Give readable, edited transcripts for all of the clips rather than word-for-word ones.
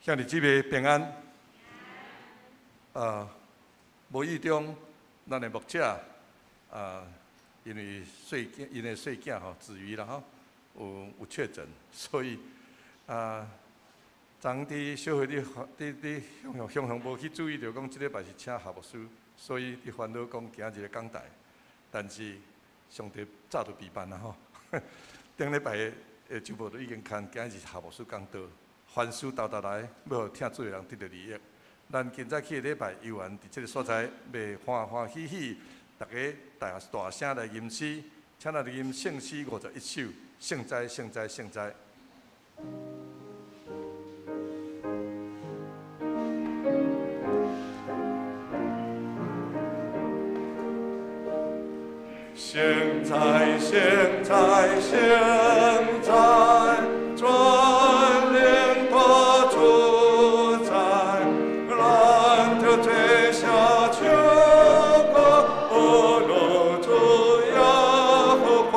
兄弟姊妹平安。無意中，咱的牧者啊，因為細囝，𪜶的細囝吼，子瑜啦吼，有確診，所以啊，昨昏佇小會佇佇佇雄雄雄無去注意著講，這禮拜是請夏牧師，所以佇煩惱講今日的講台，但是上帝早就備辦啦吼。頂禮拜的周報都已經看，今日是夏牧師講道，凡事沓沓來，欲予聽主的人得著利益。咱今早起的禮拜，猶原佇這个所在，欲歡歡喜喜，逐家大大聲來吟詩，請咱來吟聖詩51首，聖哉聖哉聖哉。聖哉聖哉聖哉，全能大主宰，咱著坐下唱歌，阿羅主耶和華。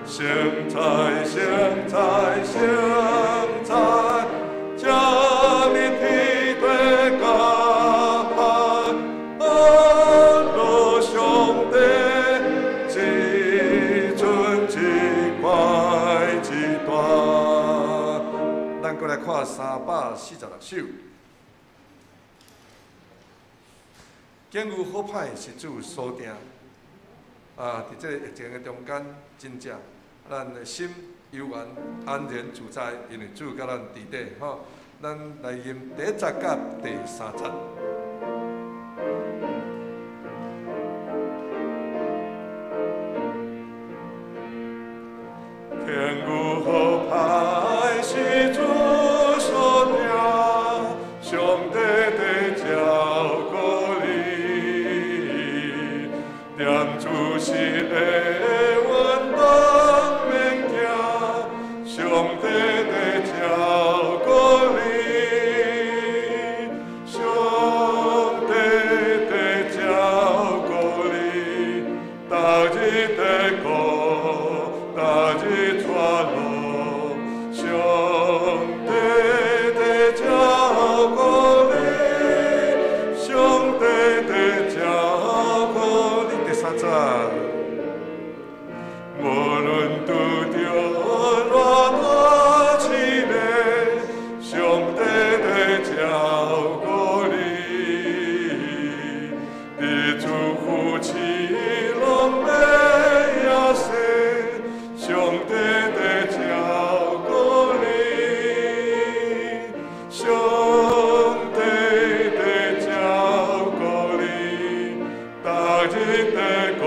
聖哉聖哉聖哉，將你天地加派，阿羅上帝，至尊至貴至大。咱閣來看346首。境遇好歹是主所定，啊，佇這个疫情的中間，真正咱的心猶原安然自在，因為主佮咱佇底吼。咱來吟第一節佮第三節。天有好歹是主所定，上帝在照顧你，踮主時的運動免驚，上帝在照顧你，上帝在照顧你，逐日在顧，逐日帶路，上帝在照顧你，上帝在照顧你。第三節，無論拄著偌大試煉，上帝在照顧你，佇主扶持攏袂枵死，上帝在照顧你，上帝在照顧你，逐日在顧，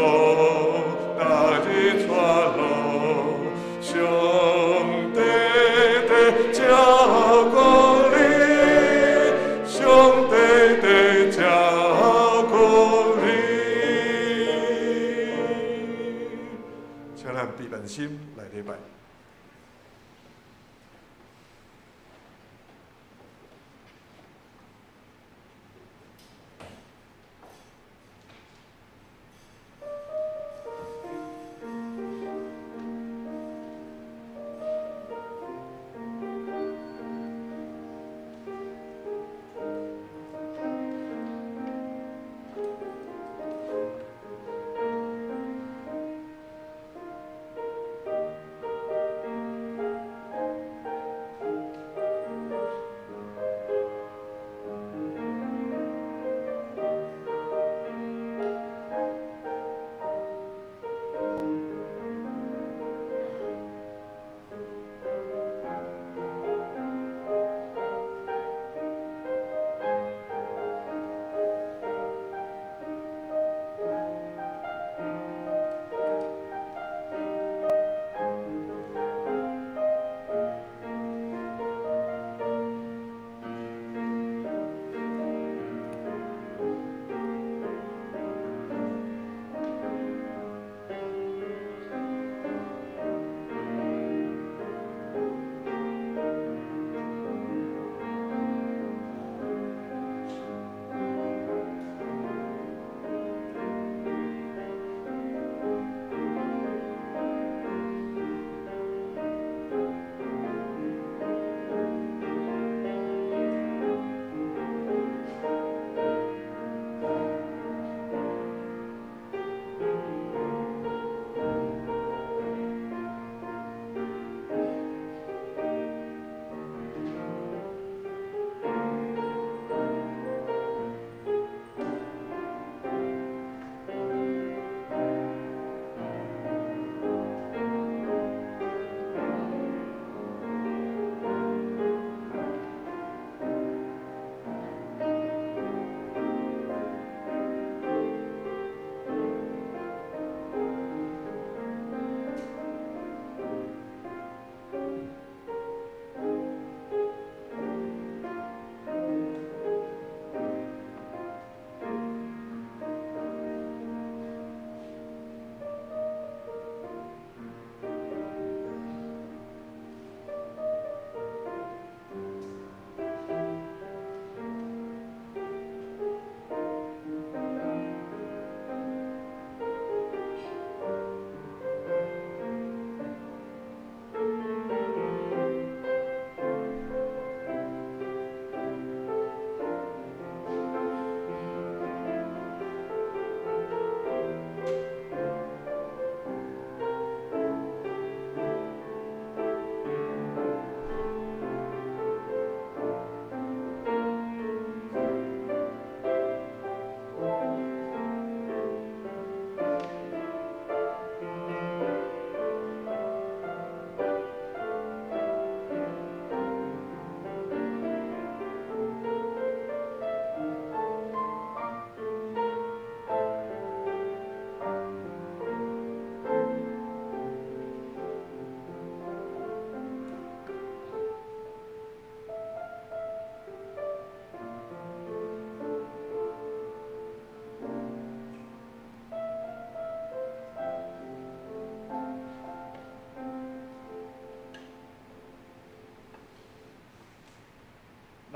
逐日帶路，上帝在照顧你，上帝在照顧你。請咱閉目心來禮拜。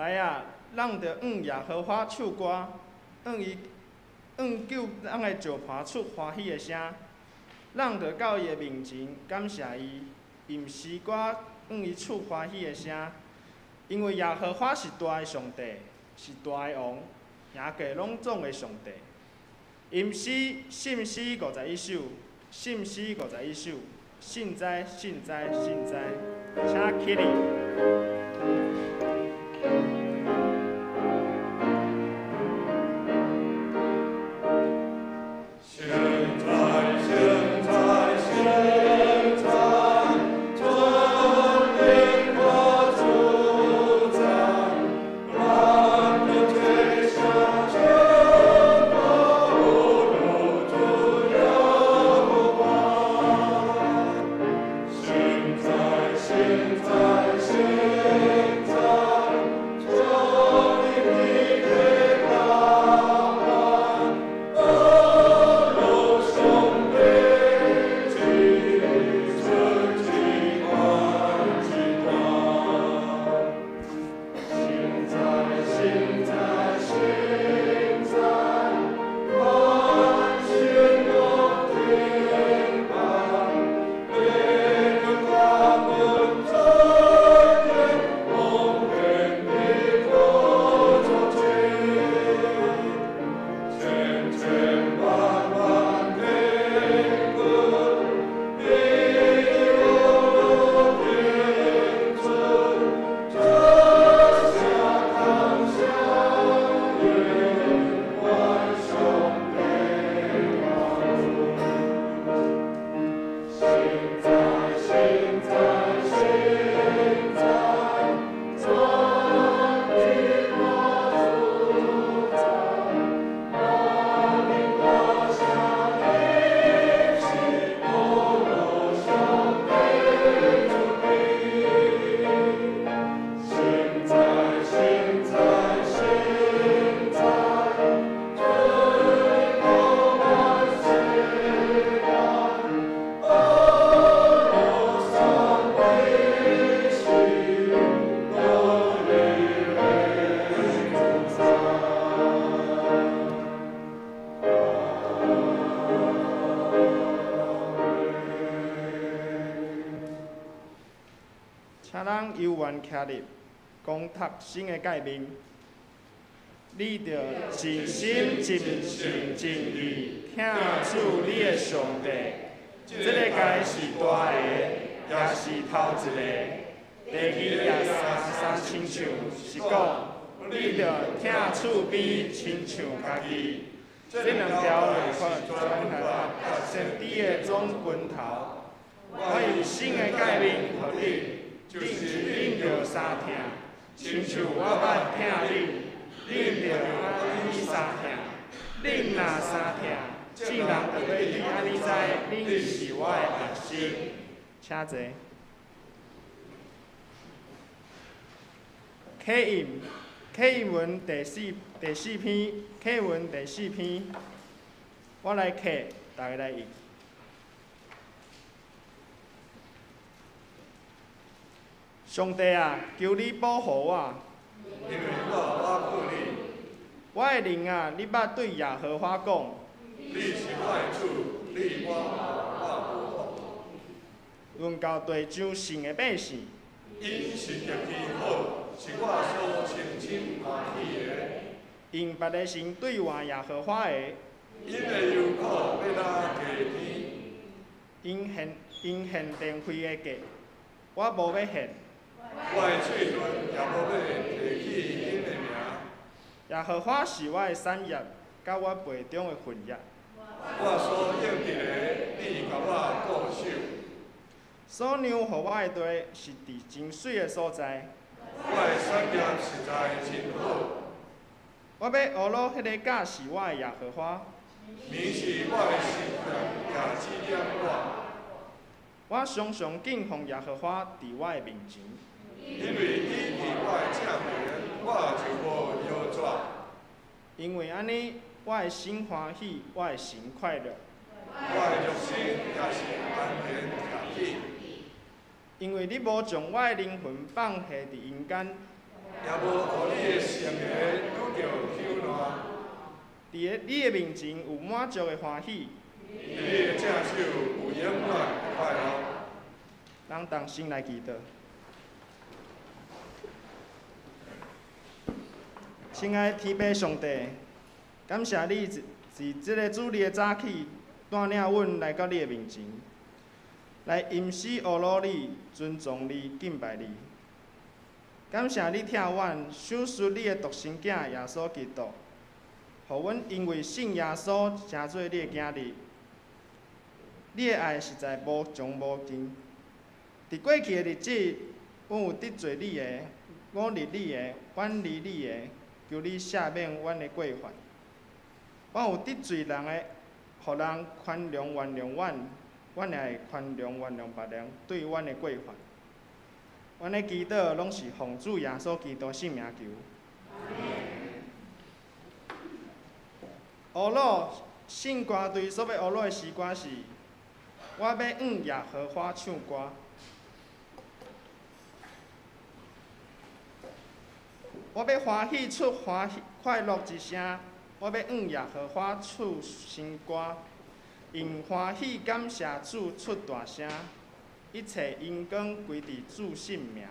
來啊，咱著向耶和華唱歌，向伊向救咱的石磐出歡喜的聲。咱著到伊的面前感謝伊，用詩歌向伊出歡喜的聲。因為耶和華是大的上帝，是大的王，贏過攏總的上帝。吟詩，信詩51首，信詩51首，信哉，信哉，信哉，請起立。徛立，講讀新的誡命。你著盡心盡性盡意疼主你的上帝。這个誡是大的，也是頭一个。第二也三親像，是講你著疼厝邊親像家己。這兩條律法全合先知的總拳頭。我用新的誡命予你。就是恁著相疼，親像我捌疼恁，恁著按呢相疼。恁若相疼，眾人就欲伫按呢知，恁是我的學生。請坐。啟應，啟應文第四篇，啟應文第四篇，我來啟，大家來譯。上帝啊，求你保護我。因為我倚靠你。我的靈啊，你捌對耶和華講。你是我的主，你我無。論到地上神的百姓。𪜶是極其好，是我所深深歡喜的。用別的神對換耶和華的。𪜶的憂苦欲若過天。𪜶獻電費的價，我無欲獻。我的喙唇也無欲提起𪜶的名。耶和華是我的產業，佮我杯中的份額。我所應得的，你共我顧守。所讓予我的地是佇真媠的所在。我的產業實在真好。我欲呵咾彼个教示我的耶和華。你是我的神，也指點我。我常常敬奉耶和華佇我的面前。因為伊佇我的正前，我就無搖折。因為按呢，我的心歡喜，我的神快樂。我的肉身也是安然徛起。因為你無將我的靈魂放下佇陰間，也無予你的聖的拄著朽爛。佇个你的面前有滿足的歡喜。佇你的正手有永遠的快樂。咱同心來祈禱。親愛的天父上帝，感謝你佇這个主日的早起，帶領阮來到你的面前，來吟詩呵咾你、尊崇你、敬拜你。感謝你疼阮，賞賜你的獨生子耶穌基督，予阮因為信耶穌，成做你的囝兒。你的愛實在無窮無盡。佇過去的日子，阮有得罪你的、忤逆你的、遠離你的，求你赦免阮的過犯。阮有得罪人的，予人寬容原諒阮，阮也會寬容原諒別人對阮的過犯。阮的祈禱攏是奉主耶穌基督聖名求。呵咾聖歌隊所欲呵咾的詩歌是：我欲向耶和華唱歌。我欲歡喜出歡喜快樂之聲，我欲向耶和華唱新歌，用歡喜感謝主出大聲，一切榮光歸佇主聖名。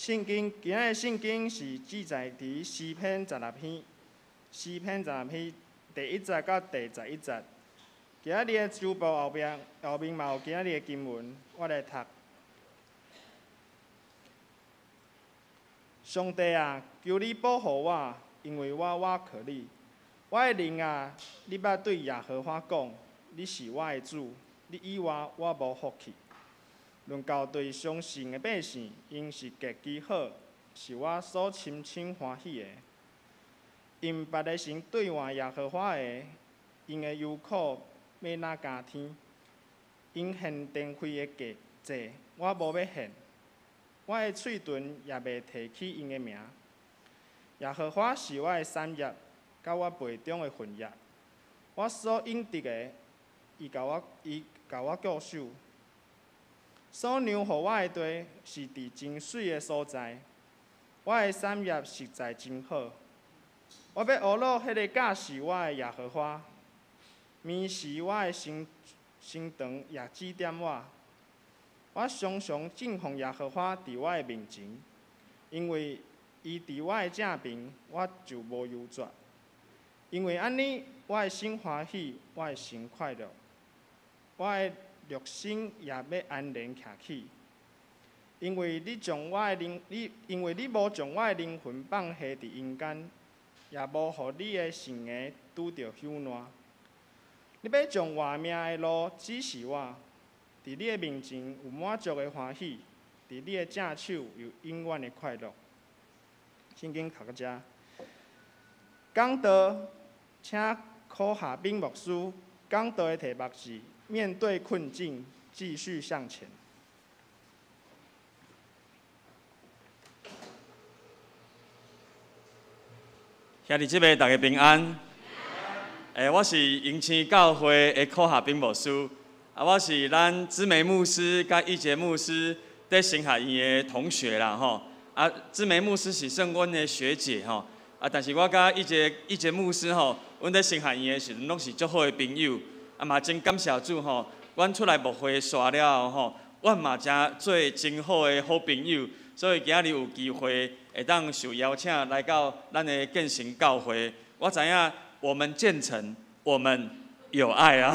聖經今仔的聖經是記載佇詩篇十六篇，詩篇十六篇第一節到第11節。今仔日的周報後面嘛有今仔日的經文，我來讀。上帝啊，求你保護我，因為我倚靠你。我的靈啊，你欲對耶和華講，你是我的主，你以外我無福氣。論到對相信的百姓，𪜶是極其好，是我所深深歡喜的。用別个神對換耶和華的，𪜶的憂苦欲哪加添？𪜶獻電費的祭，我無欲獻。我的喙唇也袂提起𪜶的名。耶和華是我的產業，佮我杯中的份業。我所應得的，伊共我割守。所讓予我的地，是佇真媠的所在。我的產業實在真好。我欲呵咾彼个教示我的耶和華，暝時我的心腸也指點我。我常常敬奉耶和華佇我的面前，因為伊佇我的正爿，我就無猶豫。因為按呢，我的心歡喜，我的神快樂，我的肉身也欲安然徛起。因為你將我的靈，你因為你無將我的靈魂放下佇陰間，也無予你的聖的拄著朽爛。你欲將活命的路指示我，佇你的面前有滿足的歡喜，佇你的正手有永遠的快樂。聖經讀到遮，講道，請柯夏斌牧師講道的題目是：面對困境，繼續向前。兄弟姊妹，大家平安。我是迎青教會的柯夏斌牧師，啊，我是咱姊妹牧師佮一傑牧師佇神學院的同學啦，吼。啊，姊妹牧師是算阮的學姐吼，啊，但是我佮一傑牧師吼，阮佇神學院的時陣攏是足好的朋友，啊嘛真感謝主吼，阮出來牧會煞了後吼，阮嘛誠做真好的好朋友，所以今仔日有機會會當受邀請來到咱的建成教會，我知影我們建成，我們有愛啊，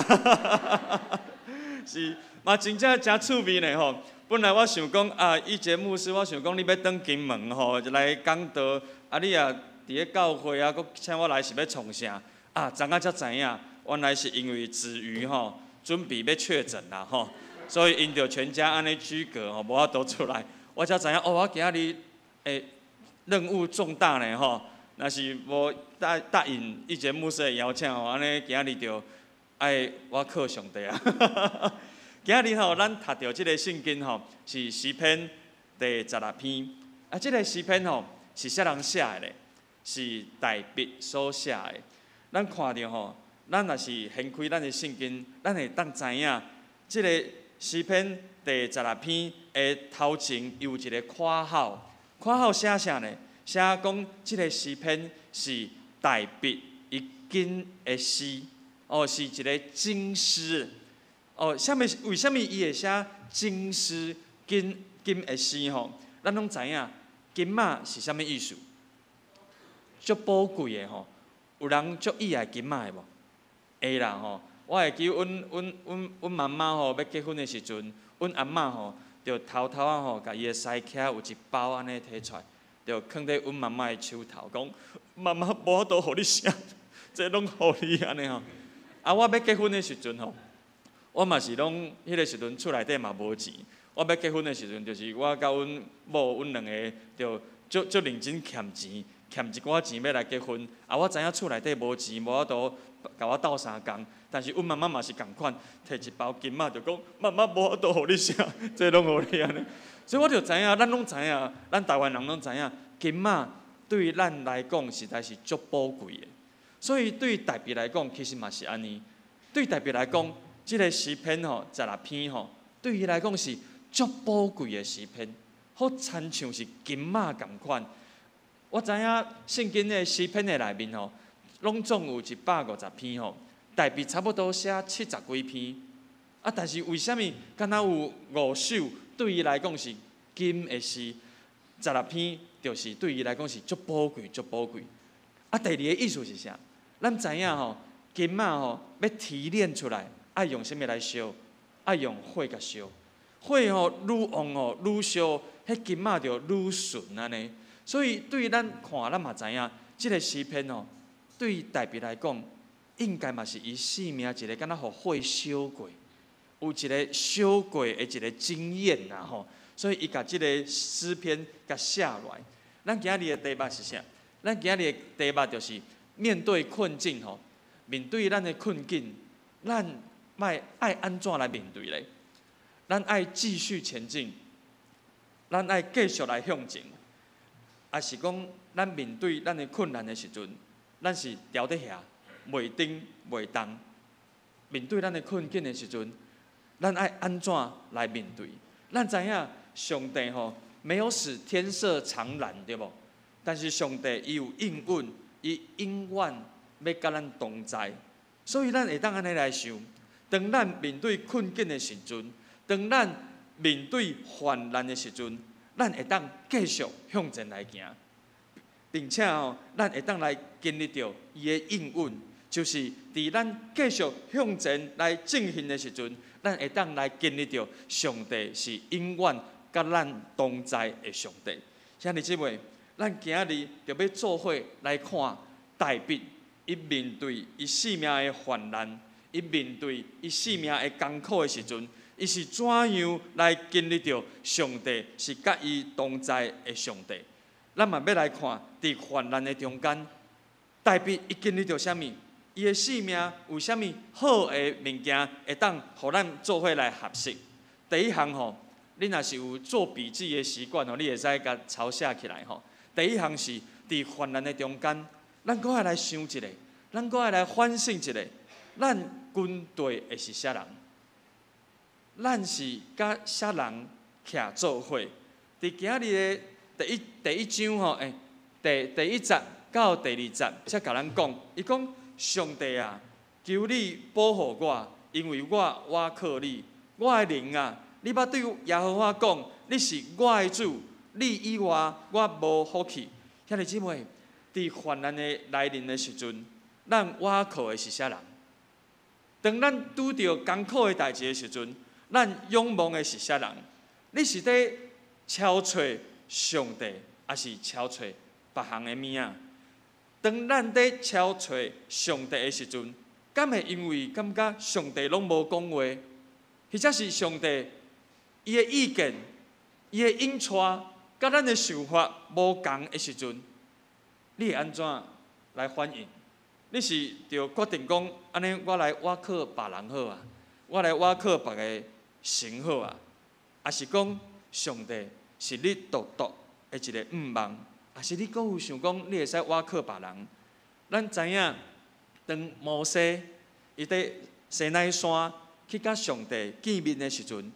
是嘛真正誠趣味呢吼。本來我想講啊，一傑牧師，我想講你欲轉金門吼，就來講道，啊你也佇咧教會啊，閣請我來是欲創啥？啊，昨昏才知影，原來是因為子瑜吼準備欲確診啦吼，所以𪜶著全家按呢居隔吼，無法度出來。我才知影哦，我今仔日任務重大呢吼，若是無答應一傑牧師的邀請吼，按呢今仔日就愛我靠上帝啊。今仔日吼，咱讀著這个聖經吼，是詩篇第十六篇。啊，這个詩篇吼是啥人寫的咧？是大衛所寫的。咱看著吼，咱若是掀開咱的聖經，咱會當知影，這个詩篇第十六篇的頭前有一个括號，括號寫啥呢？寫講這个詩篇是大衛伊謹的詩，哦，是一个金詩。哦，啥物？為啥物伊會寫金詩、金金的詩吼？咱攏知影，金仔是啥物意思？足寶貴的吼，有人足喜愛金仔的無？會啦吼，我會記阮媽媽吼欲結婚的時陣，阮阿嬤吼就偷偷仔吼，共伊的師屐有一包按呢提出來，就囥佇阮媽媽的手頭，講媽媽無法度予你啥，這攏予你按呢吼。啊，我欲結婚的時陣吼。我嘛是攏彼个時陣厝內底嘛無錢，我欲結婚的時陣，就是我佮阮某，阮兩个就足足認真欠錢，欠一寡錢欲來結婚。啊，我知影厝內底無錢，無法度共我鬥相共。但是阮媽媽嘛是仝款，提一包金仔就講：媽媽無法度予你啥，這攏予你按呢。所以我就知影，咱攏知影，咱台灣人攏知影，金仔對咱來講實在是足寶貴的。所以對大衛來講，其實嘛是按呢。對大衛來講，這个詩篇吼，十六篇吼，對伊來講是足寶貴的詩篇，好親像是金仔仝款。我知影聖經的詩篇的內面吼，攏總有150篇吼，大衛差不多寫70幾篇。啊，但是為啥物敢若有五首對伊來講是金的詩，十六篇就是對伊來講是足寶貴、足寶貴。啊，第二個意思是啥？咱知影吼，金仔吼欲提煉出來。愛用啥物來燒？愛用火共燒，火吼愈旺吼愈燒，彼金仔就愈純按呢。所以對咱看，咱嘛知影，這个詩篇哦，對大衛來講，應該嘛是伊生命一个敢若予火燒過，有一个燒過的一个經驗啦吼。所以伊共這个詩篇共寫落來。咱今日的題目是啥？咱今日的題目就是面對困境吼，面對咱的困境，咱愛愛按怎來面對咧？咱愛繼續前進，咱愛繼續來向前，抑是講咱面對咱的困難的時陣，咱是牢佇遐，袂頂袂動。面對咱的困境的時陣，咱愛按怎來面對？咱知影上帝吼沒有使天色常藍，對無？但是上帝伊有應允，伊永遠欲佮咱同在，所以咱會當按呢來想：當咱面對困境的時陣，當咱面對患難的時陣，咱會當繼續向前來行，並且吼，咱會當來經歷著伊的應允，就是佇咱繼續向前來進行的時陣，咱會當來經歷著上帝是永遠佮咱同在的上帝。兄弟姊妹，咱今日就欲做伙來看大衛，伊面對伊生命的患難，伊面對伊生命的艱苦的時陣，伊是怎樣來經歷著上帝是佮伊同在的上帝？咱嘛欲來看，佇患難的中間，大衛伊經歷著啥物？伊的生命有啥物好的物件會當予咱做伙來學習？第一項吼，你若是有做筆記的習慣吼，你會使共抄寫起來吼。第一項是佇患難的中間，咱閣愛來想一下，咱閣愛來反省一下，咱跟綴的是啥人？咱是佮啥人徛做伙？佇今日的第一章吼，第一節到第二節，才共咱講，伊講上帝啊，求你保護我，因為我倚靠你，我的靈啊，你捌對耶和華講，你是我的主，你以外我無福氣。兄弟姊妹，佇患難的來臨的時陣，咱倚靠的是啥人？當咱拄著艱苦的代誌的時陣，咱仰望的是啥人？你是佇敲揣上帝，抑是敲揣別項的物仔？當咱佇敲揣上帝的時陣，敢會因為感覺上帝攏無講話，或者是上帝伊的意見、伊的引帶，佮咱的想法無仝的時陣，你會按怎來反應？你是著決定講，按呢我來倚靠別人好啊，我來倚靠別个神好啊，抑是講上帝是你獨獨的一个向望，抑是你閣有想講你會使倚靠別人？咱知影，當摩西伊佇西奈山去佮上帝見面的時陣，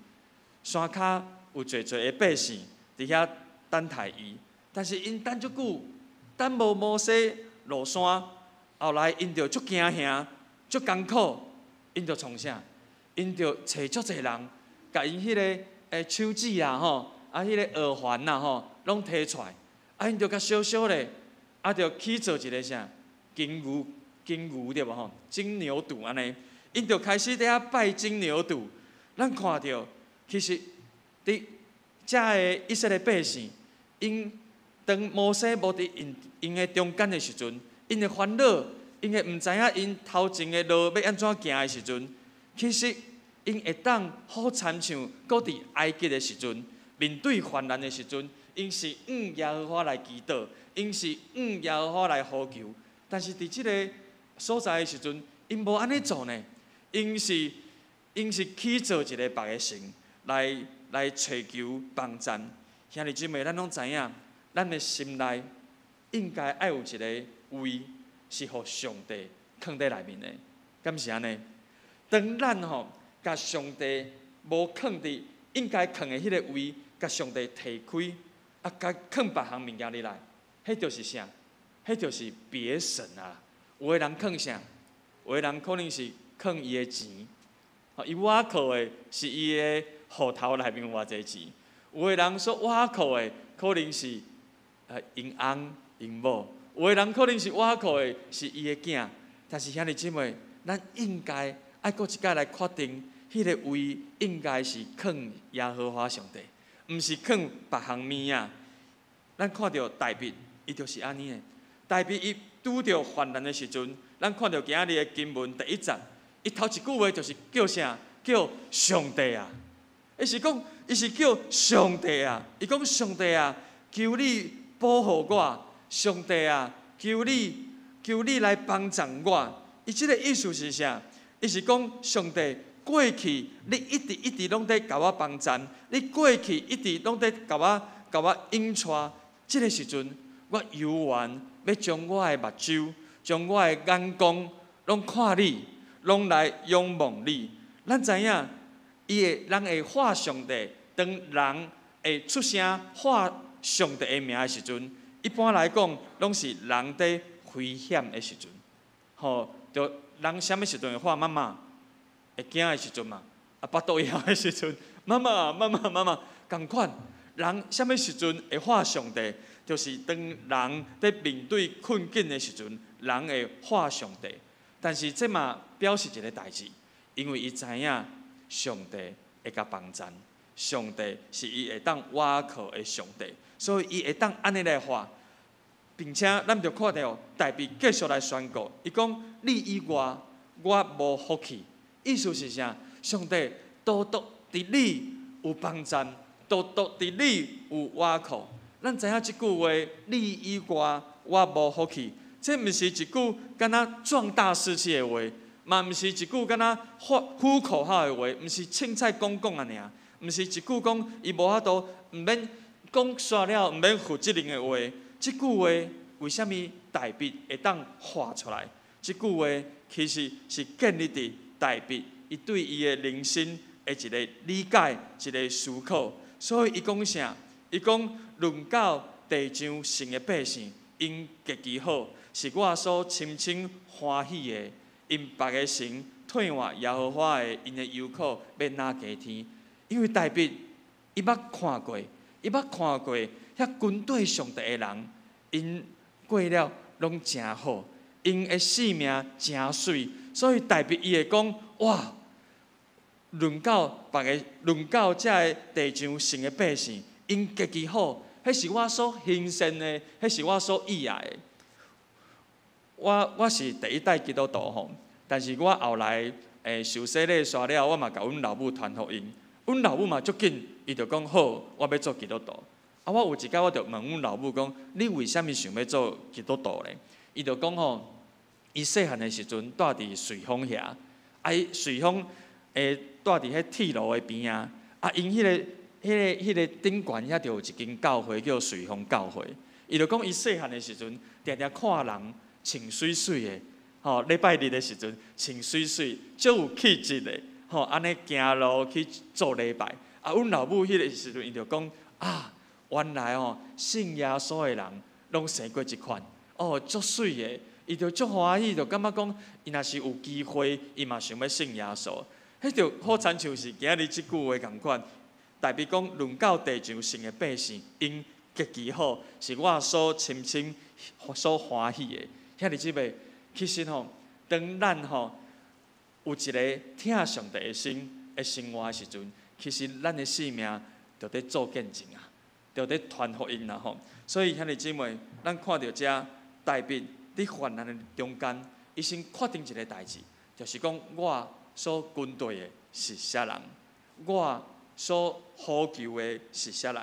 山跤有濟濟的百姓佇遐等待伊，但是𪜶等足久，等無摩西落山，後來𪜶就足驚嚇、足艱苦，𪜶就創啥？𪜶就揣足濟人，共𪜶彼个手指啊吼，啊彼个耳環啊吼，攏提出來，啊𪜶就共燒燒咧，啊就起做一个啥金牛金牛對無吼？金牛犢按呢，𪜶就開始佇遐拜金牛犢。咱看著，其實佇遮个以色列百姓，𪜶當摩西無佇𪜶𪜶的中間的時陣，𪜶的煩惱，𪜶會毋知影𪜶頭前的路欲按怎行的時陣，其實𪜶會當好親像閣佇埃及的時陣，面對患難的時陣，𪜶是向耶和華來祈禱，𪜶是向耶和華來呼求。但是佇這个所在的時陣，𪜶無按呢做呢，𪜶是起做一个別个神來揣求幫贊。兄弟姊妹，咱攏知影，咱的心內應該愛有一个位，是予上帝囥佇內面的，敢是按呢？當咱吼共上帝無囥佇應該囥的彼个位，共上帝提開，啊，共囥別項物件入來，彼就是啥？彼就是別神啊！有的人囥啥？有的人可能是囥伊的錢，吼，伊倚靠的是伊的戶頭內面有偌濟錢。有的人所倚靠的可能是𪜶翁𪜶某，有的人可能是倚靠的是伊的囝。但是兄弟姊妹，咱應該愛閣一擺來決定，彼个位應該是囥耶和華上帝，毋是囥別項物仔。咱看著大衛，伊就是按呢的。大衛伊拄著患難的時陣，咱看著今仔日的經文第一節，伊頭一句話就是叫啥？叫上帝啊！伊是講，伊是叫上帝啊！伊講上帝啊，求你保護我！上帝啊，求你，求你來幫助我！伊這个意思是啥？伊是講上帝過去你一直一直攏佇共我幫贊，你過去一直攏佇共我共我引帶。這个時陣，我猶原欲將我的目睭、將我的眼光攏看你，攏來仰望你。咱知影，伊會人會喊上帝，當人會出聲喊上帝的名的時陣，一般來講，攏是人佇危險的時陣。吼，就人啥物時陣會喊媽媽？會驚的時陣嘛，啊，腹肚枵的時陣，媽媽媽媽媽媽，仝款。人啥物時陣會喊上帝？就是當人佇面對困境的時陣，人會喊上帝。但是這嘛表示一个代誌，因為伊知影上帝會共幫贊，上帝是伊會當倚靠的上帝，所以伊會當按呢來喊，並且咱就看著大衛繼續來宣告，伊講：你以外，我無福氣。意思是啥？上帝獨獨佇你有幫贊，獨獨佇你有倚靠。咱知影這句話，你以外，我無福氣。這毋是一句敢若壯大士氣的話，嘛毋是一句敢若呼口號的話，毋是凊彩講講按呢爾，毋是一句講伊無法度，毋免講煞了，毋免負責任的話。這句話為啥物大衛會當喊出來？這句話其實是建立佇大衛伊對伊的人生的一个理解，一个思考。所以伊講啥？伊講論到地上神的百姓，𪜶極其好，是我所深深歡喜的。𪜶別个神退換耶和華的𪜶的憂苦欲若加添。因為大衛伊捌看過，伊捌看過遐跟綴上帝的人，𪜶過了攏誠好，𪜶的性命誠媠，所以大衛伊會講：哇，論到別个，論到這个地上神的百姓，𪜶極其好，彼是我所欣羨的，彼是我所喜愛的。我是第一代基督徒吼，但是我後來受洗禮煞了，我嘛共阮老母傳福音，阮老母嘛足緊，伊就講好，我欲做基督徒。啊，我有一擺我就問阮老母講，你為啥物想欲做基督徒咧？伊就講吼，伊細漢的時陣蹛佇瑞豐遐，啊，伊瑞豐蹛佇彼鐵路的邊仔，啊，𪜶彼个頂懸遐就有一間教會叫瑞豐教會。伊就講伊細漢的時陣，定定看人穿媠媠的，吼，禮拜日的時陣穿媠媠，足有氣質的，吼，按呢行路去做禮拜。啊，阮老母彼个時陣，伊就講啊，原來吼信耶穌的人攏生過這款，哦，足媠的，伊就足歡喜，就感覺講，伊若是有機會，伊嘛想欲信耶穌。彼就好親像是今仔日這句話仝款，大衛講論到地上神的百姓，𪜶極其好，是我所深深所歡喜的。兄弟姊妹，其實吼，當咱吼有一个疼上帝的心的生活的時陣，其實咱的性命就佇做見證啊，就佇傳福音啦吼。所以兄弟姊妹，咱看著遮大衛佇患難的中間，伊先決定一个代誌，就是講我所跟綴的是啥人，我所呼求的是啥人。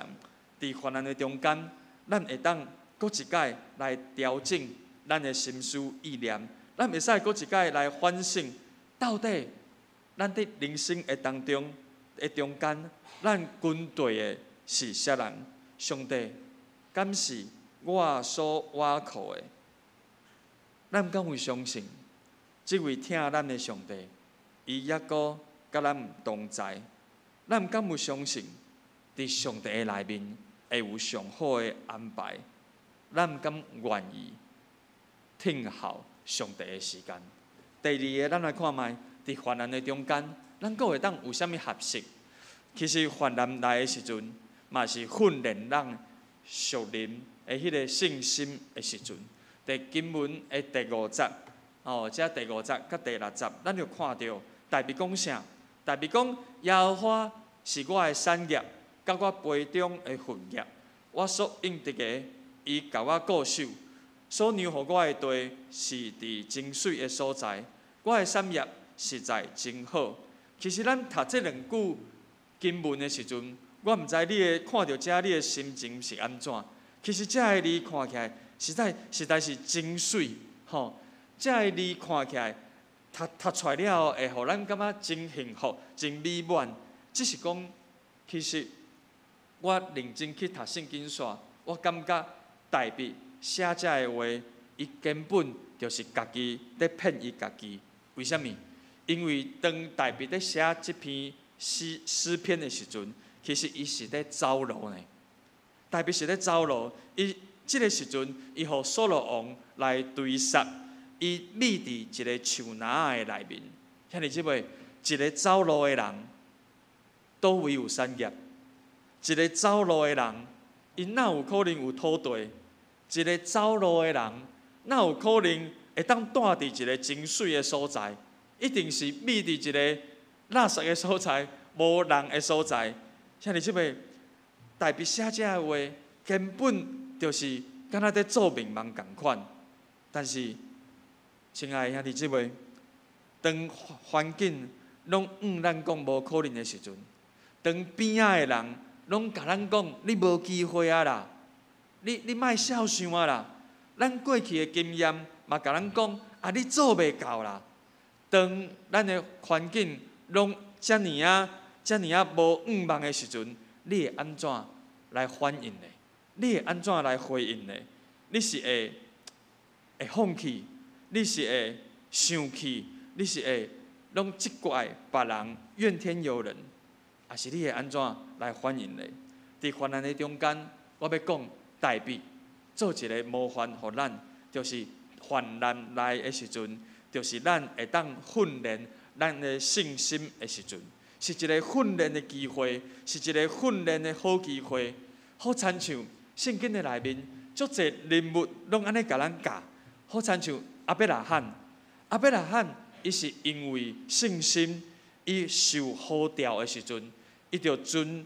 佇患難的中間，咱會當閣一擺來調整咱的心思意念，咱會使閣一擺來反省，到底咱佇人生的當中的中間，咱跟綴的是啥人？上帝敢是我所倚靠的？咱敢有相信，這位疼咱的上帝，伊猶閣佮咱同在？咱敢有相信，佇上帝的內面會有上好的安排？咱敢願意聽候上帝的時間？第二个，咱來看覓，佇患難的中間，咱閣會當有啥物學習？其實患難來的時陣，嘛是訓練咱屬靈的彼个信心的時陣。佇經文的第五節，哦，這第五節佮第六節，咱就看著大衛講啥？大衛講：耶和華是我的產業，佮我杯中的份業，我所應得的，伊共我顧守。所讓予我的地是佇真媠的所在，我的產業實在真好。其實咱讀這兩句經文的時陣，我毋知你的看著這，你的心情是按怎？其實這个字看起來，實在是真媠，吼！這个字看起來，讀出來了後，會予咱感覺真幸福、真美滿。只是講，其實我認真去讀聖經煞，我感覺大衛寫這个話，伊根本就是家己咧騙伊家己。為啥物？因為當大衛咧寫這篇詩篇的時陣，其實伊是咧走路呢。大衛是咧走路，伊這个時陣，伊予掃羅王來追殺，伊匿佇一个樹林的內面。兄弟姊妹，一个走路的人，佗位有產業？一个走路的人，伊哪有可能有土地？一个走路的人，哪有可能會當蹛佇一个真媠的所在？一定是匿佇一个垃圾的所在，無人的所在。兄弟姊妹，大衛寫這个話，根本就是敢若佇做夢夢仝款。但是，親愛的兄弟姊妹，當環境攏向咱講無可能的時陣，當邊仔的人攏共咱講你無機會啊啦，你莫痟想啊啦，咱過去的經驗嘛共咱講啊，你做袂到啦。當咱的環境攏遮爾仔、遮爾仔無向望的時陣，你會按怎來反應呢？你會按怎來回應呢？你是會放棄？你是會生氣？你是會攏責怪別人、怨天尤人？抑是你會按怎來反應呢？佇患難的中間，我欲講大衛做一个模範予咱，就是患難來的時陣，就是咱會當訓練咱的信心的時陣，是一个訓練的機會，是一个訓練的好機會。好親像聖經的內面，足濟人物攏按呢共咱教。好親像亞伯拉罕，亞伯拉罕伊是因為信心，伊受呼召的時陣，伊就遵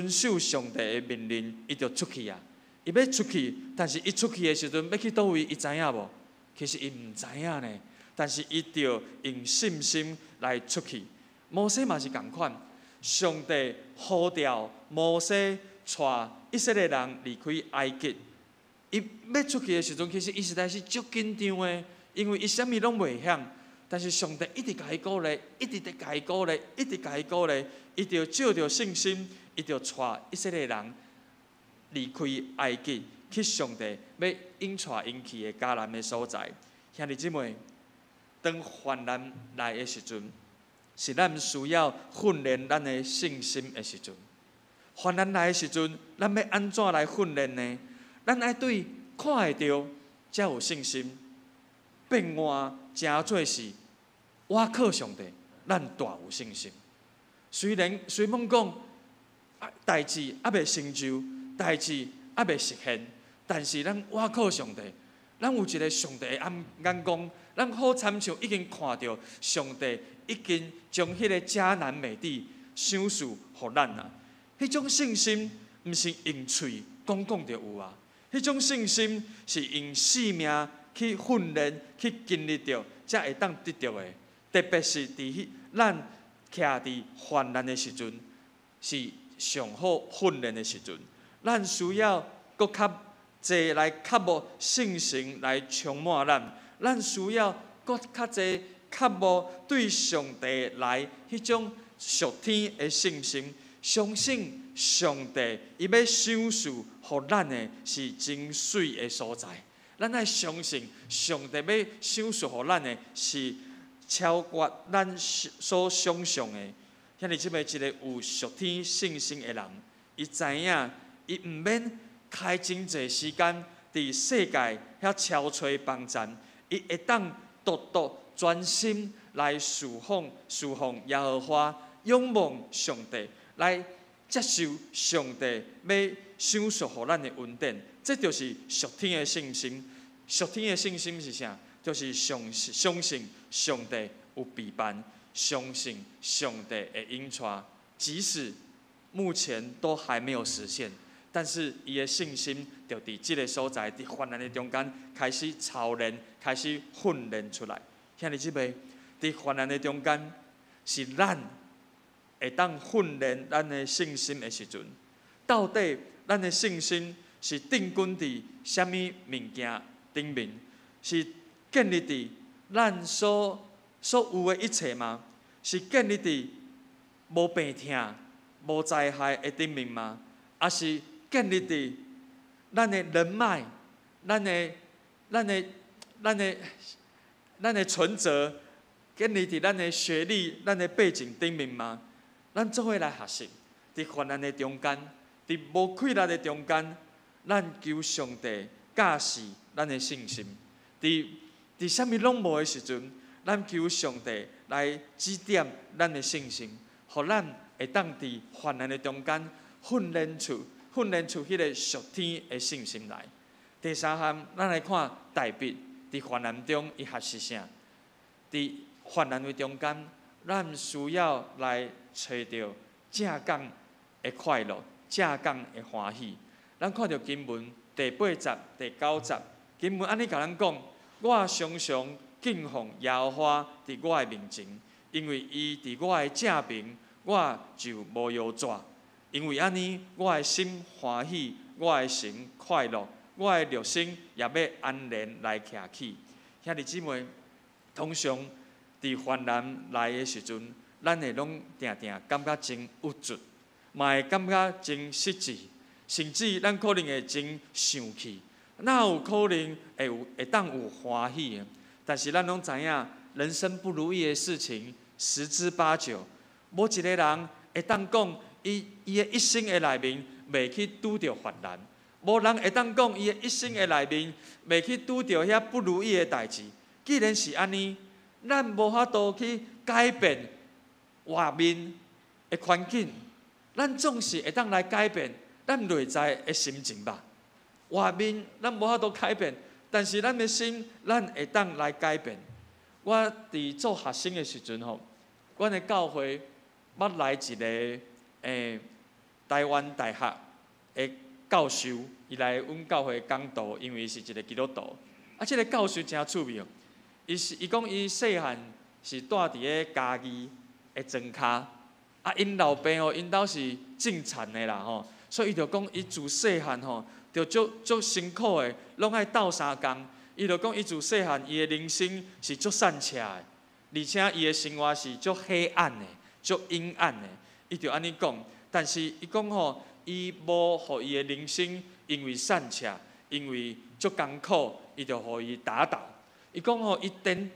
守上帝的命令，伊就出去啊。伊欲出去，但是伊出去的時陣欲去佗位，伊知影無？其實伊毋知影呢。但是伊著用信心來出去。摩西嘛是仝款，上帝呼召摩西帶以色列人離開埃及。伊欲出去的時陣，其實伊實在是足緊張的，因為伊啥物攏袂曉。但是上帝一直共伊鼓勵，一直佇共伊鼓勵，一直共伊鼓勵，伊就藉著信心，伊就帶以色列人離開埃及，去上帝欲引帶𪜶去的迦南的所在。兄弟姊妹，當患難來的時陣，是咱需要訓練咱的信心的時陣。患難來的時陣，咱欲按怎來訓練呢？咱愛對看會著才有信心，變換成做是倚靠上帝，咱大有信心。雖然雖罔講，代誌猶未成就，代誌猶未實現，但是咱倚靠上帝，咱有一个上帝的眼光，咱好親像已經看著上帝已經將彼个迦南美地賞賜予咱啊！彼種信心毋是用喙講講就有啊！彼種信心是用生命去訓練、去經歷著，才會當得著的。特別是佇彼咱徛佇患難的時陣，是上好訓練的時陣。咱需要閣較濟來渴慕聖神來充滿咱，咱需要閣較濟渴慕對上帝來彼種屬天的信心，相信上帝伊欲賞賜予咱的是真媠的所在。咱愛相信上帝欲賞賜予咱的是超過咱所想象的。兄弟姊妹，一个有屬天信心的人，伊知影伊毋免開真濟時間佇世界遐搜揣幫贊，伊會當獨獨專心來侍奉侍奉耶和華，仰望上帝，來接受上帝欲賞賜予咱的恩典。這就是屬天的信心。屬天的信心是啥？就是相信上帝有備辦，相信上帝會引帶，即使目前都還沒有實現，但是伊的信心就佇這个所在，佇患難的中間開始操練，開始訓練出來。兄弟姊妹，佇患難的中間，是咱會當訓練咱的信心的時陣。到底咱的信心是定根佇啥物物件頂面？是建立佇咱所有的一切嗎？是建立佇無病痛、無災害的頂面嗎？抑是建立佇咱的人脈、咱的存摺，建立佇咱的學歷、咱的背景頂面嗎？咱做伙來學習，佇患難的中間，佇無氣力的中間，咱求上帝教示咱的信心。佇啥物攏無的時陣，咱求上帝來指點咱的信心，予咱會當佇患難的中間訓練出彼个屬天的信心來。第三項，咱來看大衛佇患難中伊學習啥？佇患難的中間，咱需要來揣著正港的快樂、正港的歡喜。咱看著經文第八節、第九節，經文按呢共咱講：我常常敬奉耶和華佇我的面前，因為伊佇我的正爿，我就無搖逝。因為按呢，我的心歡喜，我的神快樂，我的肉身也欲安然來徛起。兄弟姊妹，通常佇患難來的時陣，咱會攏定定感覺真鬱卒，嘛會感覺真失志，甚至咱可能會真生氣。哪有可能會有會當有歡喜的？但是咱攏知影，人生不如意的事情十之八九，無一个人會當講伊的一生的內面袂去拄著患難，無人會當講伊的一生的內面袂去拄著遐不如意的代誌。既然是按呢，咱無法度去改變外面的環境，咱總是會當來改變咱內在的心情吧。外面咱無法度改變，但是咱的心，咱會當來改變。我佇做學生的時陣吼，阮的教會捌來一个台灣大學的教授，伊來阮教會講道，因為伊是一个基督徒。啊，這个教授誠趣味哦，伊講伊細漢是蹛佇咧嘉義的莊跤，啊，𪜶老爸吼，𪜶兜是種田的啦吼，所以伊就講伊自細漢吼，就足足辛苦的，攏愛鬥相共。伊就講伊自細漢，伊的人生是足散赤的，而且伊的生活是足黑暗的、足陰暗的。伊就按呢講，但是伊講吼，伊無予伊的人生因為散赤，因為足艱苦，伊就予伊打倒。伊講吼，伊顛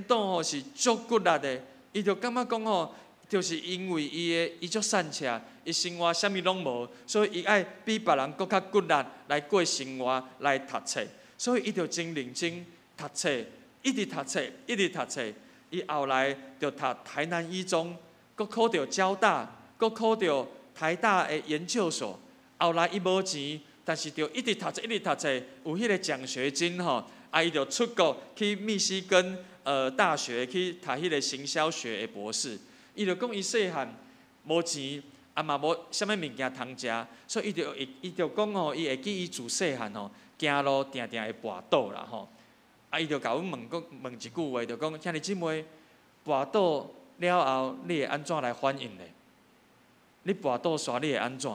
倒吼是足骨力的。伊就感覺講吼，就是因為伊的伊足散赤，伊生活啥物攏無，所以伊愛比別人閣較骨力來過生活，來讀冊。所以伊就真認真讀冊，一直讀冊，一直讀冊。伊後來就讀台南一中，閣考著交大，閣考著台大的研究所。後來伊無錢，但是就一直讀冊，一直讀冊，有彼个獎學金吼，啊，伊就出國去密西根大學去讀彼个行銷學的博士。伊就講伊細漢無錢，啊嘛無啥物物件通食，所以伊就講吼，伊會記伊自細漢吼，行路定定會跋倒啦吼。啊，伊就共阮問講問一句話，就講兄弟姊妹，跋倒了後，你會按怎來反應咧？你跋倒煞你會按怎？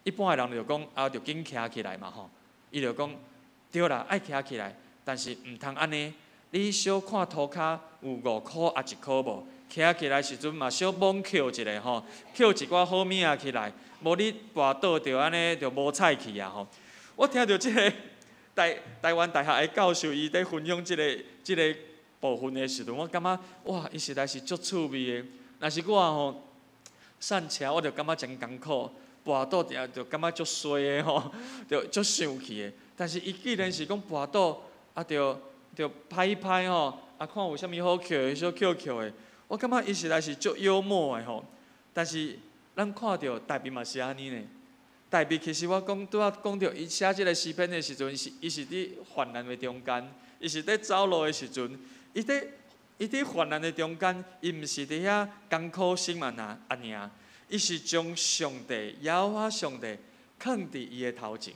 一般的人就講啊，就緊徛起來嘛吼。伊就講對啦，愛徛起來，但是毋通按呢。你小看塗跤有5箍抑1箍無？徛起來時陣嘛，小摸抾一下吼，抾一寡好物仔起來，無你跋倒就按呢就無彩去啊吼。我聽著這个台灣大學的教授伊佇分享這个部分的時陣，我感覺哇，伊實在是足趣味的。若是我吼，散赤，我就感覺真艱苦，跋倒定就感覺足衰的吼，就足生氣的。但是伊既然是講跋倒，啊，就拍一拍吼，啊，看有啥物好抾的，小抾抾的。我感覺伊實在是足幽默的吼。但是咱看著大衛嘛是按呢呢。大衛其實我講拄仔講著，伊寫這个詩篇的時陣，伊是佇患難的中間，伊是佇走路的時陣，伊佇患難的中間，伊毋是佇遐艱苦生活爾，伊是將上帝耶和華上帝囥佇伊的頭前，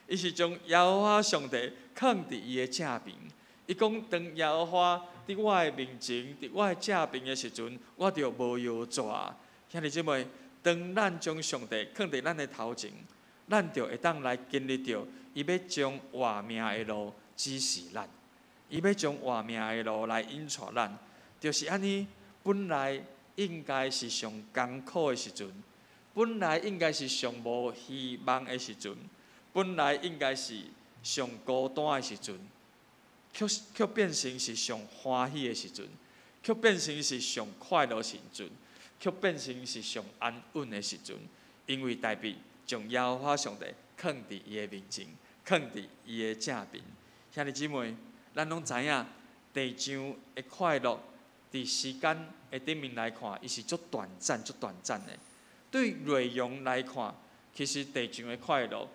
伊是將耶和華上帝囥佇伊的正邊。伊講，當耶和華佇我的面前，佇我的正邊的時陣，我就無搖逝。兄弟姊妹，當咱將上帝囥佇咱的頭前，咱就會當來經歷著伊欲將活命的路指示咱，伊欲將活命的路來引帶咱，就是按呢。本來應該是上艱苦的時陣，本來應該是上無希望的時陣，本來應該是上孤單的時陣，卻卻變成是上歡喜的時陣，卻變成是上快樂的時陣，卻變成是上安穩的時陣。因為大衛將耶和華上帝囥佇伊的面前，囥佇伊的正邊。兄弟姊妹，咱攏知影地上的快樂，佇時間的頂面來看，伊是足短暫、足短暫的。對內容來看，其實地上的快樂，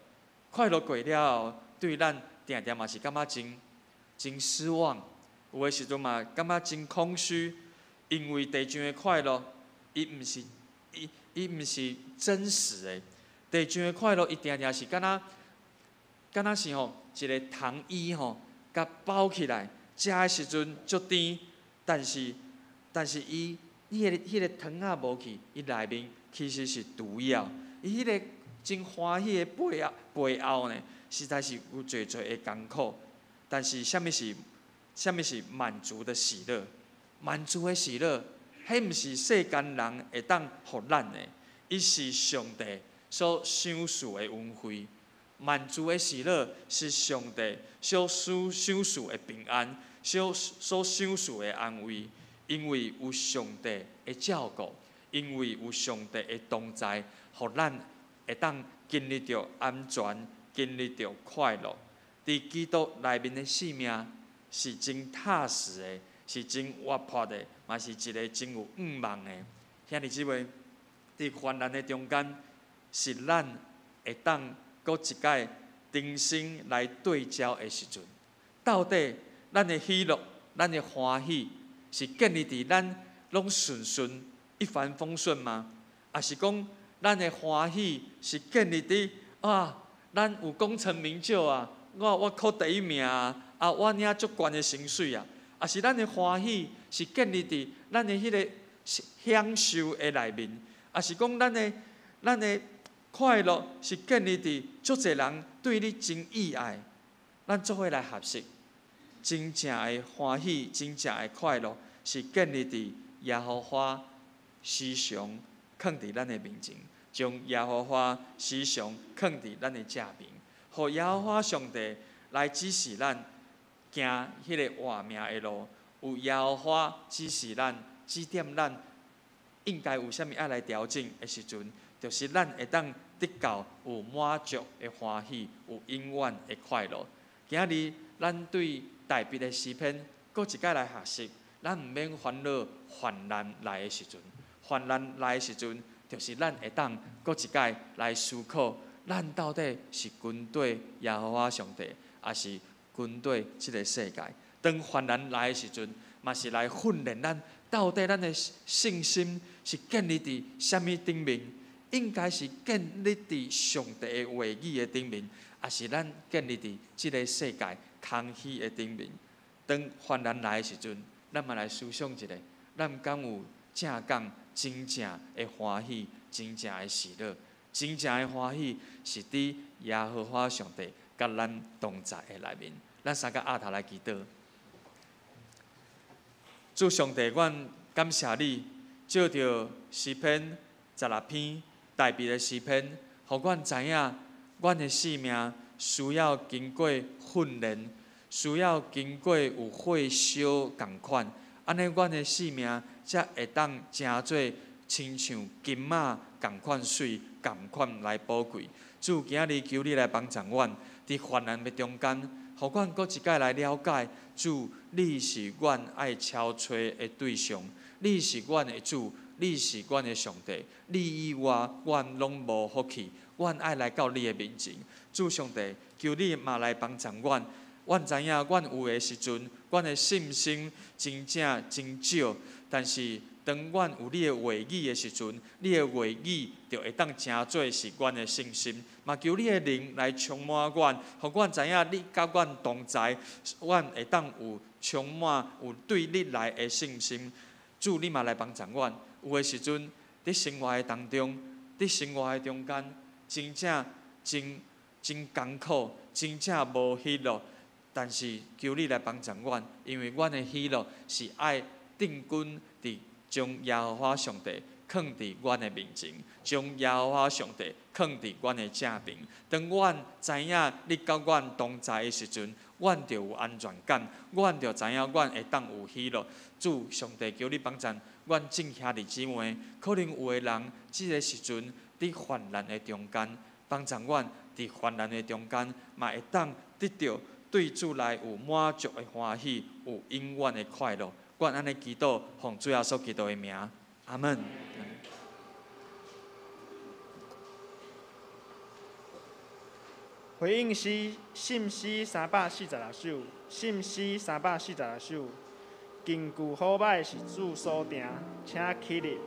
快樂過了後，對咱定定嘛是感覺真真失望，有的時陣嘛感覺真空虛，因為地上的快樂，伊毋是真實的。地上的快樂，伊定定是敢若敢若是吼一個糖衣吼，共包起來，食的時陣足甜，但是伊彼個糖仔無去，伊內面其實是毒藥。伊彼個真歡喜的背後呢，實在是有濟濟的艱苦。但是，啥物是滿足的喜樂？滿足的喜樂，彼毋是世間人會當予咱的，伊是上帝所賞賜的恩惠。滿足的喜樂是上帝所賞賞賜的平安，所賞賜的安慰。因為有上帝的照顧，因為有上帝的同在，予咱會當經歷著安全，經歷著快樂。佇基督內面的生命是真踏實的，是真活潑的，嘛是一個真有向望的。兄弟姊妹，佇患難的中間，是咱會當閣一擺重新來對焦的時陣。到底咱的喜樂、咱的歡喜，是建立佇咱攏順順一帆風順嗎？抑是講咱的歡喜是建立佇啊，咱有功成名就啊，我考第一名啊，啊，我領足懸的薪水啊，抑是咱的歡喜是建立佇咱的彼個享受的內面，抑是講咱的快樂是建立佇足濟人對你真意愛，咱做伙來學習，真正的歡喜，真正的快樂，是建立佇耶和華時常囥佇咱的面前，將耶和華時常囥佇咱的正邊，予耶和華上帝來指示咱行彼個活命的路，有耶和華指示咱、指點咱，應該有啥物愛來調整的時陣，就是咱會當得到有滿足的歡喜，有永遠的快樂。今仔日咱對大衛的詩篇，閣一擺來學習。咱毋免煩惱患難來的時陣，患難來的時陣，就是咱會當閣一擺來思考，咱到底是跟綴耶和華上帝，抑是跟綴這个世界？當患難來的時陣，嘛是來訓練咱，到底咱的信心是建立佇啥物頂面？應該是建立佇上帝的話語的頂面，抑是咱建立佇這个世界空虛的頂面？當患難來的時陣，咱嘛來思想一下，咱敢有正講真正的歡喜、真正的喜樂？真正的歡喜是佇耶和華上帝佮咱同在的內面。咱三個阿頭來祈禱。主上帝，阮感謝你，借著詩篇16篇大衛的詩篇，予阮知影，阮的生命需要經過訓練，需要經過有火燒仝款，按呢阮的生命才會當成做親像金仔仝款媠，仝款來寶貴。主，今仔日求你來幫助阮，佇患難的中間，予阮閣一擺來了解，主，你是阮愛敲揣的對象，你是阮的主，你是阮的上帝，你以外，阮攏無福氣，阮愛來到你的面前。主上帝，求你嘛來幫助阮。阮知影，阮有的時陣，阮的信心真正真少，但是當阮有你的話語的時陣，你的話語就會當成做是阮的信心。嘛求你的靈來充滿阮，予阮知影你佮阮同在，阮會當有充滿有對你來的信心。主，你嘛來幫助阮。有的時陣，佇生活的當中，佇生活的中間，真正真真艱苦，真正無喜樂。但是求你來幫助阮，因為阮的喜樂是愛定睛佇將耶和華上帝囥佇阮的面前，將耶和華上帝囥佇阮的正邊。當阮知影你佮阮同在的時陣，阮就有安全感，阮就知影阮會當有喜樂。主上帝，求你幫助阮眾兄弟姊妹，可能有的人這个時陣佇患難的中間，幫助阮佇患難的中間，嘛會當得著對主來有滿足的歡喜，有永遠的快樂。阮按呢祈禱，奉主耶穌基督的名，阿門。回應詩，信詩346首，信詩346首，根據好歹是主所定，請起立。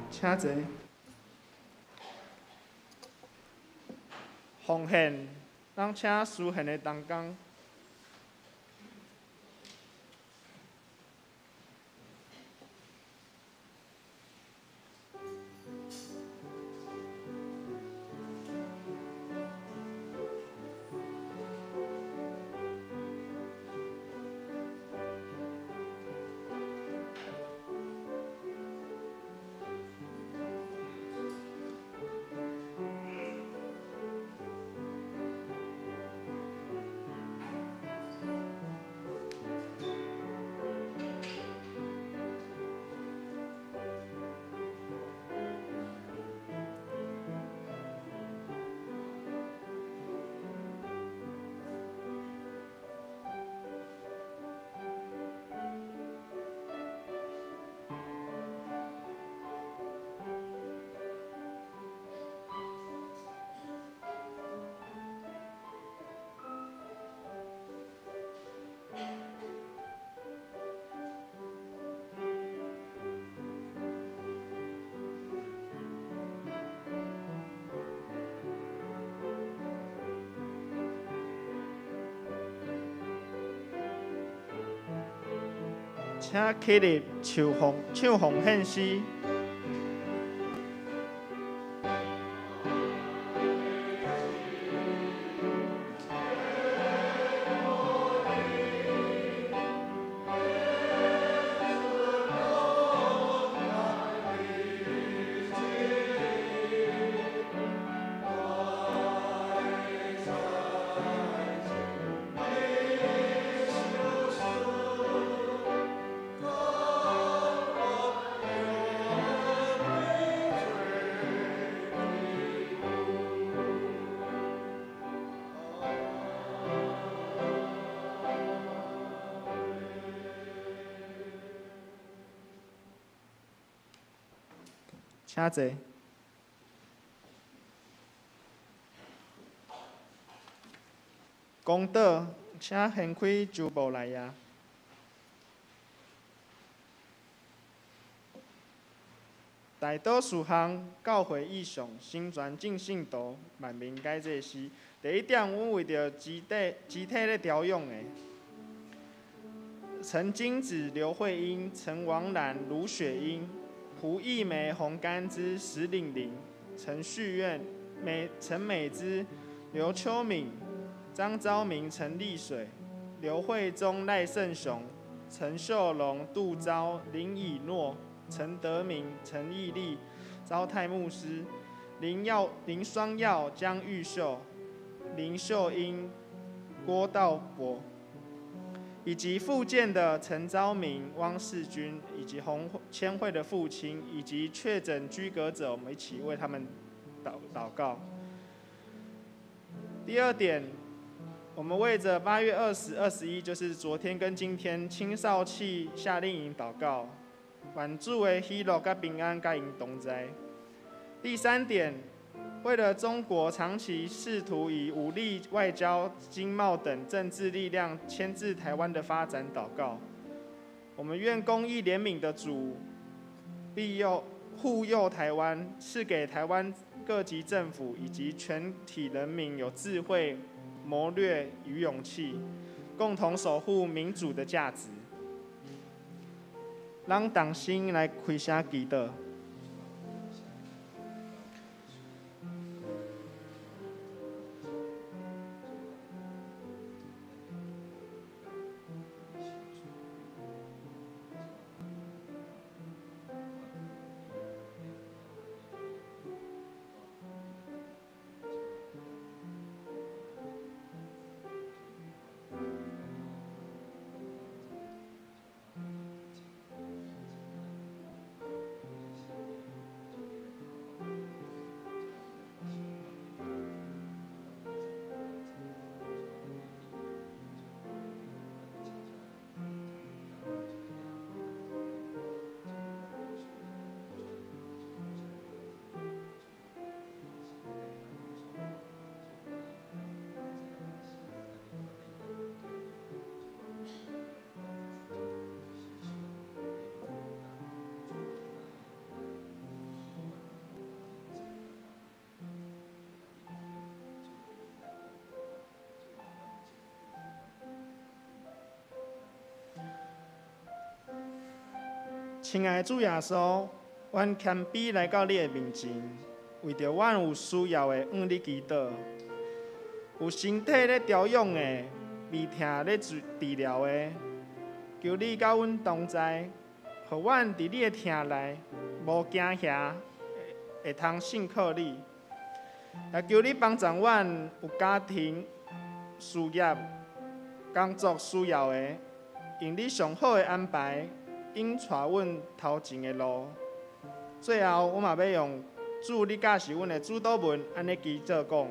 請坐。奉獻，咱請司獻的同工。請起立唱奉唱奉獻詩。請坐。公道，請掀開周報內頁。大多事項教會意向，成全眾信徒，萬民皆祭司。第一點，阮為著肢體肢體咧調養的，陳金子、劉慧英、陳王蘭、盧雪英、胡義梅、洪甘之、石玲玲、陳旭苑、美陳美姿、劉秋敏、張昭明、陳麗水、劉惠忠、賴勝雄、陳秀龍、杜昭、林以諾、陳德明、陳義立、昭泰牧師、林耀、林雙耀、江玉秀、林秀英、郭道博，以及復健的陳昭明、汪世軍，以及洪千惠的父親，以及確診居隔者，我們一起為他們禱禱告。第二點，我們為著8月20、21，就是昨天跟今天青少契夏令營禱告，願主的喜樂佮平安佮𪜶同在。第三點，為了中國長期試圖以武力、外交、經貿等政治力量牽制台灣的發展禱告，我們願公義憐憫的主庇佑護佑台灣，賜給台灣各級政府以及全體人民有智慧、謀略與勇氣，共同守護民主的價值。咱同心來開聲祈禱。親愛的主耶穌，阮謙卑來到你的面前，為著阮有需要的向你祈禱。有身體咧調養的，胃疼咧治療的，求你佮阮同在，予阮佇你的疼內無驚嚇，會通信靠你。也求你幫助阮有家庭、事業、工作需要的，用你上好的安排，引帶阮頭前的路。最後，我嘛欲用主你教示阮的主禱文，按呢祈禱講：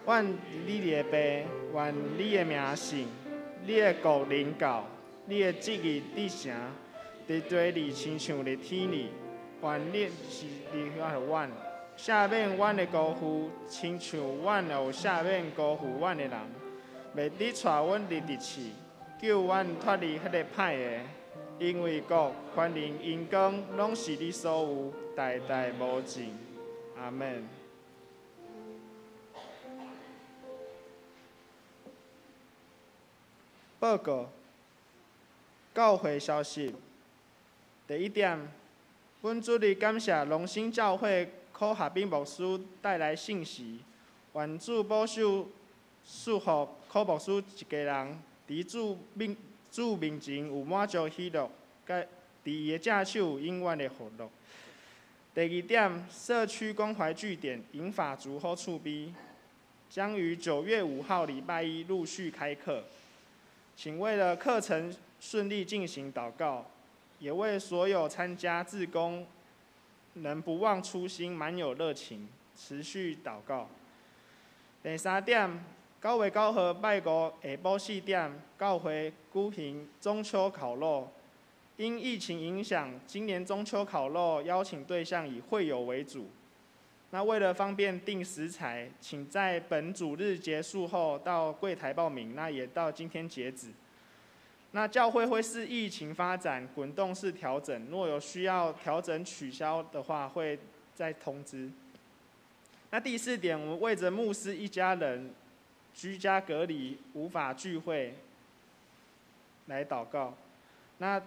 阮你的父，願你的名聖，你的國臨到，你的旨意得成，佇地裡親像佇天裡。願你是你予阮赦免阮的辜負，親像阮有赦免辜負阮的人。袂得帶阮入敵試，救阮脫離彼个歹的。因為國、權能、榮光，攏是你所有，代代無盡。阿們。報告。教会消息。第一点，本主日感谢龙兴教会柯学斌牧师带来信息，愿主保守赐福柯牧师一家人，伫主面前有满足喜乐，佮伫伊的正手有永远的福乐。第二点，社区关怀据点银发族好厝边，将于9月5号礼拜一陆续开课，请为了课程顺利进行祷告，也为所有参加志工能不忘初心、满有热情，持续祷告。第三点，9月9号拜五下晡4点，教会举行中秋烤肉。因疫情影响，今年中秋烤肉邀请对象以会友为主。那为了方便订食材，请在本主日结束后到柜台报名，那也到今天截止。那教会会视疫情发展滚动式调整，若有需要调整取消的话，会再通知。那第四点，我们为着牧师一家人居家隔离无法聚会来祷告。那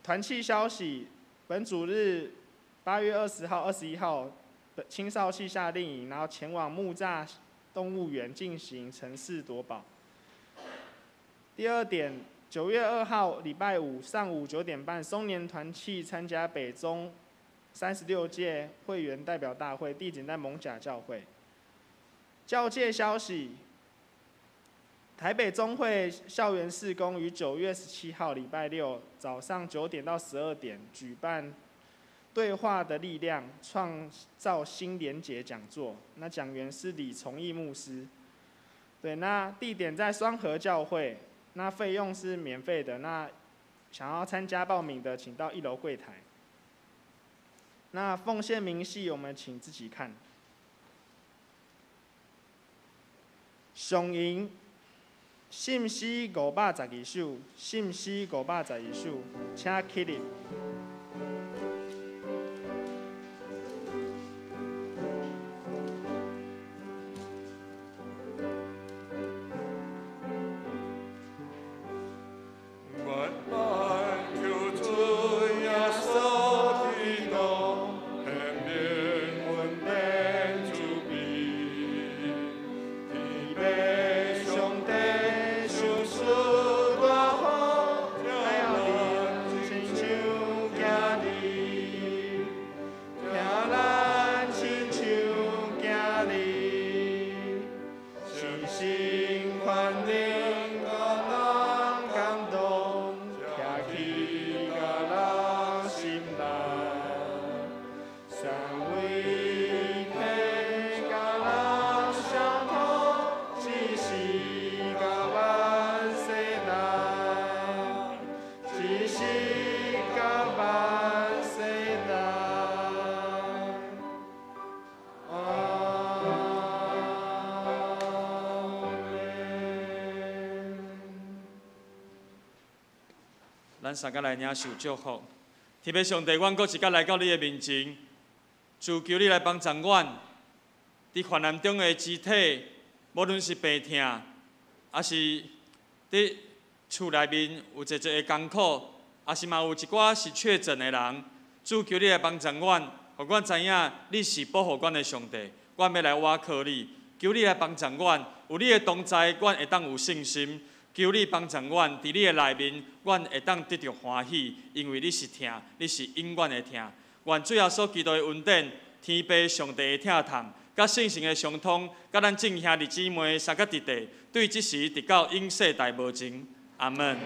团契消息，本主日8月20号、21号，青少系夏令营，然后前往木栅动物园进行城市夺宝。第二点，9月2号礼拜五上午9点半，松年团契参加北中36届会员代表大会，地点在艋舺教会。教界消息，台北中会校园事工于9月17号礼拜六早上9点到12点举办对话的力量创造新连结讲座，那讲员是李崇义牧师。对，那地点在双和教会，那费用是免费的。那想要参加报名的，请到1楼柜台。那奉献明细，我们请自己看。上银信诗512首，信诗512首，请起立。咱三个来领受祝福。天父上帝，阮阁一摆来到你的面前，主求你来帮助阮，伫患难中的肢体，无论是病痛，抑是伫厝内面有济济的艰苦，抑是嘛有一寡是确诊的人，主求你来帮助阮，予阮知影你是保护阮的上帝，阮欲来倚靠你，求你来帮助阮，有你的同在，阮会当有信心。求你帮助阮，伫你的内面，阮会当得著欢喜，因为你是疼，你是永远的疼。愿主耶稣基督的恩典、天父上帝的疼痛、佮圣神的相通，佮咱众兄弟姊妹三个弟弟，对这时直到永世代无尽。阿门。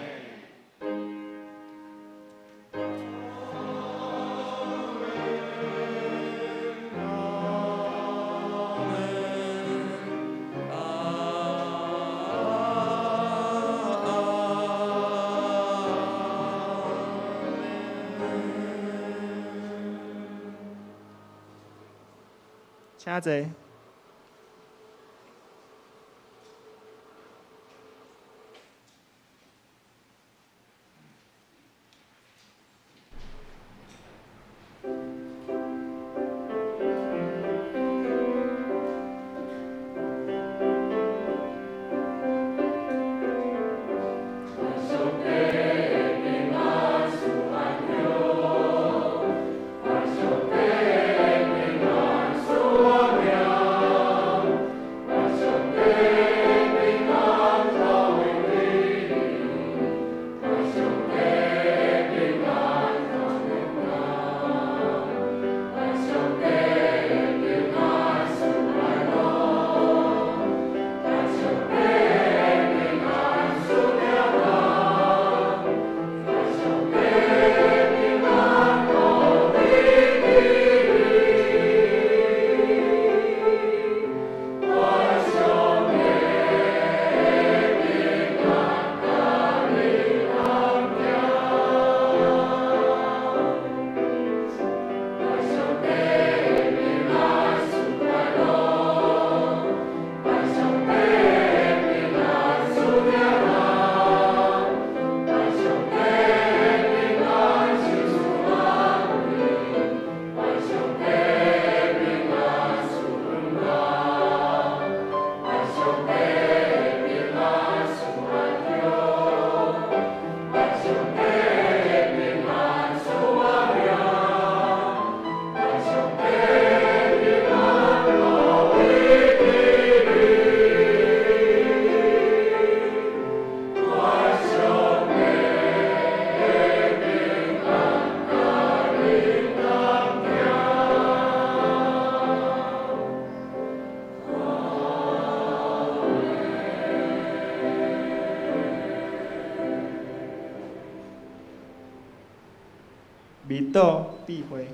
请坐。上帝的平安。未倒闭會。